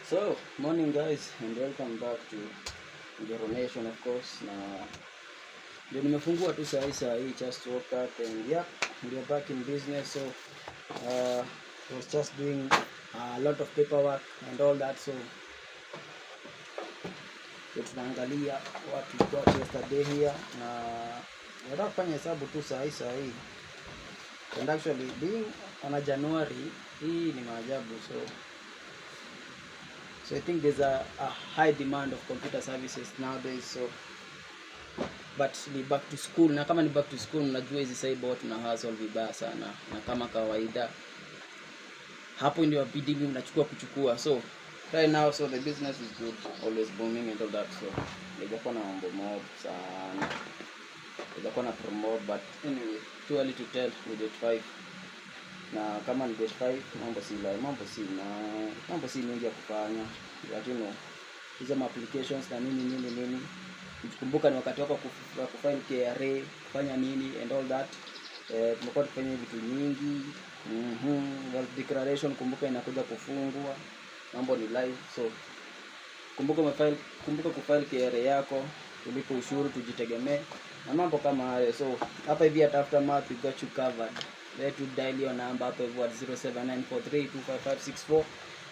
So, morning guys and welcome back to Njoro Nation, of course. Na ndio nimefungua tu saa hii saa hii, just woke up and yeah, we are back in business. So I was just doing a lot of paperwork and all that, so ndio tunaangalia what we got yesterday here, na nataka kufanya hesabu tu saa hii saa hii. And actually, being on a January, hii ni maajabu. So I think there's a high demand of computer services nowadays. So, but ni back to school, na kama ni back to school, unajua hizi cyber tuna hustle vibaya sana, na kama kawaida hapo ndio bidii mnachukua kuchukua. So right now, so the business is good, always booming and all that. So haijakuwa na mambo mob sana, haijakuwa na promote, but anyway, too early to tell with date 5. Na kama ni date 5, mambo si mingi ya kufanya, but you know hizo ma applications na nini nini nini. Kumbuka ni wakati wako wa kufile KRA, kufanya nini and all that. Tumekuwa tukifanya vitu nyingi. Wealth declaration, kumbuka inakuja kufungwa, mambo ni live. So kumbuka umefile, kumbuka kufile KRA yako, tulipe ushuru, tujitegemee na mambo kama hayo. So hapa hivi at Aftermath we got you covered. Let you dial your number hapo hivyo at 0794325564.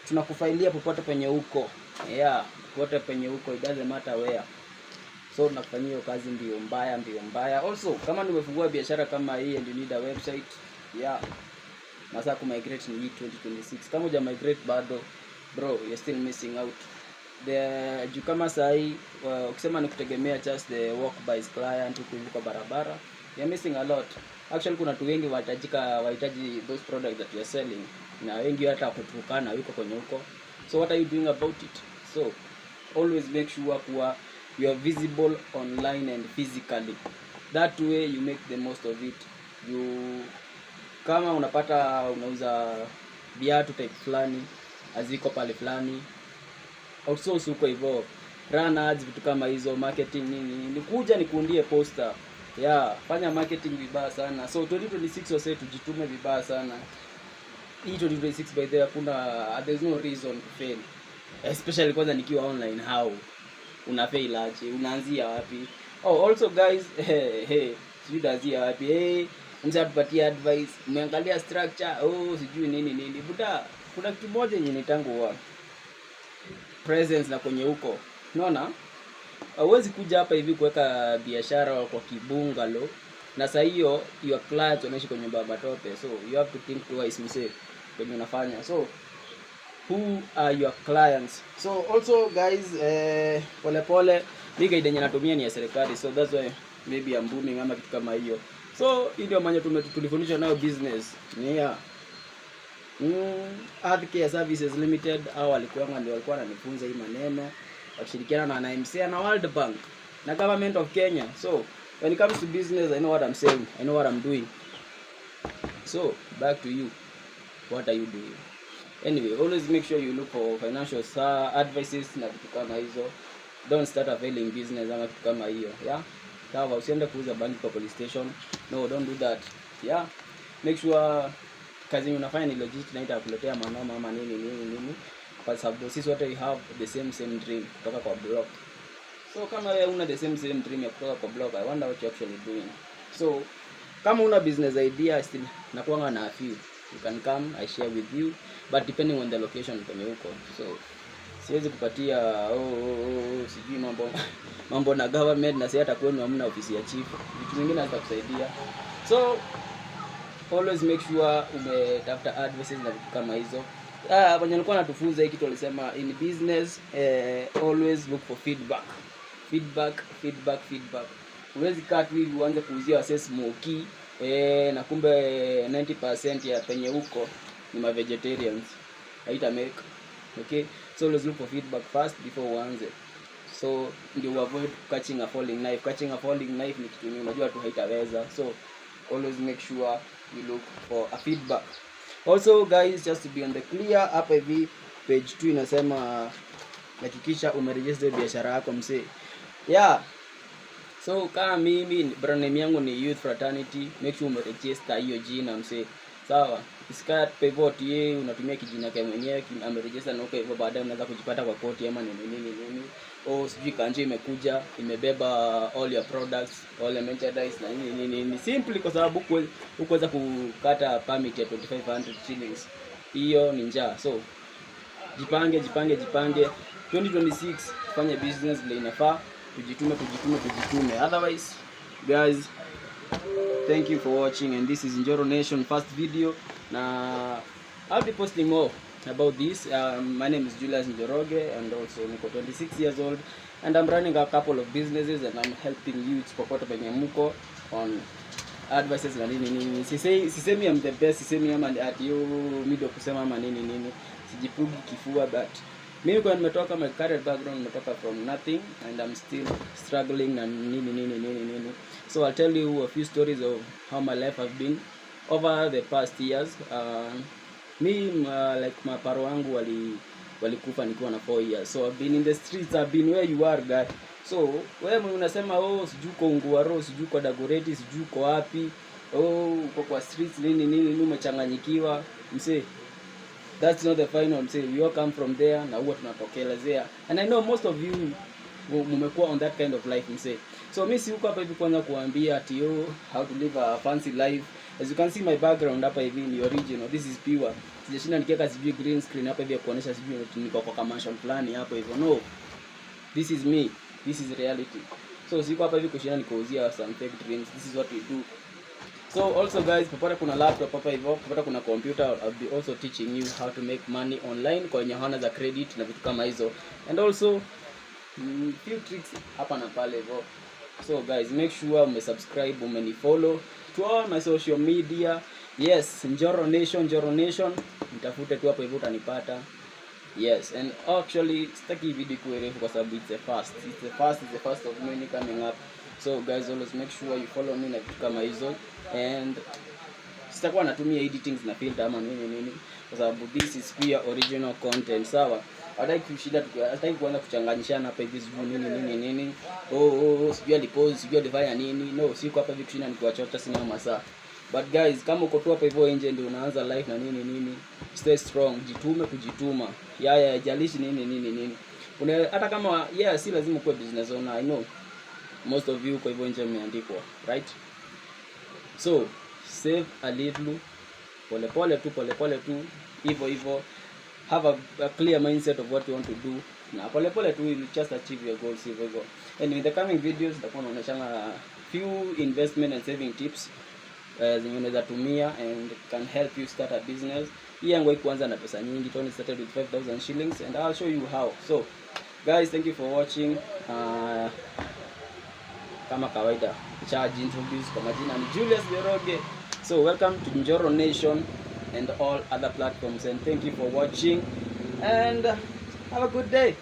Tunakufailia popote penye uko. Yeah, popote penye uko, it doesn't matter where. So tunakufanyia hiyo kazi mbio mbaya, mbio mbaya. Also, kama nimefungua biashara kama hii and you need a website, yeah, masaa kumigrate ni hii 2026. Kama huja migrate bado, bro, you're still missing out. The juu kama sahi ukisema ni kutegemea just the walk by client huku hivi kwa barabara, you're missing a lot. Actually, kuna watu wengi wahitajika, wahitaji those products that you are selling, na wengi hata kutukana yuko kwenye huko. So what are you doing about it? So always make sure kuwa you are visible online and physically. That way you make the most of it. You kama unapata unauza viatu type fulani, haziko pale fulani, outsource huko hivyo, run ads, vitu kama hizo, marketing, nini, nikuja nikuundie poster. Yeah, fanya marketing vibaya sana. So 2026, wase, tujitume vibaya sana hii 2026. By the way, hakuna, there's no reason to fail, especially kwanza nikiwa online. How una fail aje? Unaanzia wapi? Oh, also guys, hey, hey, sijui utaanzia wapi. Hey, mse atupatie advice, umeangalia structure, oh, sijui nini nini. Buda, kuna kitu moja yenye ni tangu wa presence na kwenye huko, unaona, huwezi kuja hapa hivi kuweka biashara kwa kibungalow na saa hiyo your clients wanaishi kwenye nyumba ya matope. So you have to think twice, mse, kwenye unafanya. So who are your clients? So also guys, pole pole, mi guide yenye natumia ni ya serikali, so that's why maybe I'm booming ama kitu kama hiyo. So hii ndio maana tulifundishwa nayo business ni ya Healthcare Services Limited, au walikuwa ndio walikuwa wananifunza hii maneno wakishirikiana na NMC na World Bank na Government of Kenya. So when it comes to business, I know what I'm saying, I know what I'm doing. So back to you, what are you doing? Anyway, always make sure you look for financial advices na vitu kama hizo. Don't start a failing business ama kitu kama hiyo. Yeah, sawa, usiende kuuza bangi kwa police station. No, don't do that. Yeah, make sure kazi yenye unafanya ni legit na itakuletea manoma ama nini nini nini, kwa sababu sisi wote we have the same same dream, kutoka kwa block. So kama wewe una the same same dream ya kutoka kwa block, I wonder what you actually doing. So kama una business idea, still nakuanga na a few. You can come, I share with you, but depending on the location kwenye huko. So siwezi kupatia oh, sijui mambo mambo na government, na si hata kwenu hamna ofisi ya chief, vitu vingine hazitakusaidia. So always make sure umetafuta advices na vitu kama hizo. Ah, wenye walikuwa wanatufunza hii kitu walisema in business, always look for feedback, feedback, feedback, feedback. Huwezi kaa tu hivi uanze kuuzia wasee smoky, na kumbe 90% ya penye huko ni ma vegetarians, haita make. Okay, so always look for feedback first before uanze, so ndio avoid catching a falling knife. Catching a falling knife ni kitu yenye unajua tu haitaweza. So always make sure you look for a feedback. Also guys, just to be on the clear, hapa hivi page 2 inasema hakikisha umeregister biashara yako, msee. Yeah, so kama mimi, brand name yangu ni Youth Fraternity, make sure umeregister hiyo jina, msee. Sawa. Isikae hivyo ati yeye unatumia kijina yake mwenyewe ameregister na huko hivyo, baadaye unaweza kujipata kwa koti ama nini nini nini. Oh, sijui kanjo imekuja imebeba all your products, all your merchandise na nini nini nini, simply kwa sababu hukuweza kukata permit ya 2500 shillings. Hiyo ni njaa. So jipange, jipange, jipange. 2026 fanye business vile inafaa, tujitume, tujitume, tujitume. Otherwise, guys, thank you for watching, and this is Njoro Nation first video, na I'll be posting more about this. My name is Julius Njoroge, and also niko 26 years old, and I'm running a couple of businesses, and I'm helping youths popote penye muko on advices na nini nini. Sisemi I'm the best, sisemi ama ati yo mimi ndio kusema ama nini nini, sijipugi kifua, but mimi kwa nimetoka, my career background, nimetoka from nothing and I'm still struggling na nini nini nini nini. So I'll tell you a few stories of how my life have been over the past years. Me, like maparo wangu walikufa nikiwa na 4 years, so I've been in the streets, I've been where you are, guy. So wewe mwenye unasema, oh, sijui uko Ungwaro, sijui uko Dagoretti, sijui uko wapi, oh, uko kwa streets, nini nini nini, umechanganyikiwa, msee, that's not the final, msee. We all come from there na huwa tunatokelezea, and I know most of you mumekuwa on that kind of life, msee. So mi si huko hapa hivi kwanza kuambia ati yo how to live a fancy life. As you can see, my background hapa hivi ni original, this is pure. Sijashinda nikiweka sijui green screen hapa hivi ya kuonesha sijui niko kwa mansion fulani hapo hivyo. No, this is me, this is reality. So siko hapa hivi kushinda nikuuzia some fake dreams. This is what we do. So also, guys, popote kuna laptop hapa hivyo, popote kuna computer, I'll be also teaching you how to make money online kwa wenye hawana za credit na vitu kama hizo, and also few tricks hapa na pale hivyo. So guys, make sure umesubscribe, umenifollow to all my social media. Yes, Njoro Nation, Njoro Nation, nitafute tu hapo hivyo utanipata. Yes, and actually sitaki video ikuwe refu kwa sababu it's the first, it's the first of many coming up. So guys, always make sure you follow me na vitu kama hizo, and sitakuwa natumia editings na filter ama nini nini kwa sababu this is pure original content, sawa? Hataki kushinda, hataki kuanza kuchanganyishana hapa hivi, sijui nini nini nini, oh, sijui alipose, sijui alifanya nini. No, siko hapa hivi kushinda nikiwachota, sina masaa. But guys, kama uko tu hapa hivyo nje ndio unaanza life na nini nini, stay strong, jitume kujituma. Ya haijalishi nini nini nini. Hata kama, yeah, si lazima ukuwe business owner. I know most of you kwa hivyo nje mmeandikwa, right? So save a little, pole pole tu, pole pole tu, hivyo hivyo. Have a clear mindset of what you want to do, na pole pole tu you just achieve your goals hivyo hivyo. And in the coming videos nitakuwa naonyeshana few investment and saving tips zenye unaweza tumia and can help you start a business. Hii yangu haikuanza na pesa nyingi, it only started with 5000 shillings, and I'll show you how. So guys, thank you for watching. Kama kawaida, charge introduce kwa majina ni Julius Njoroge. So welcome to Njoro Nation and all other platforms, and thank you for watching, and have a good day.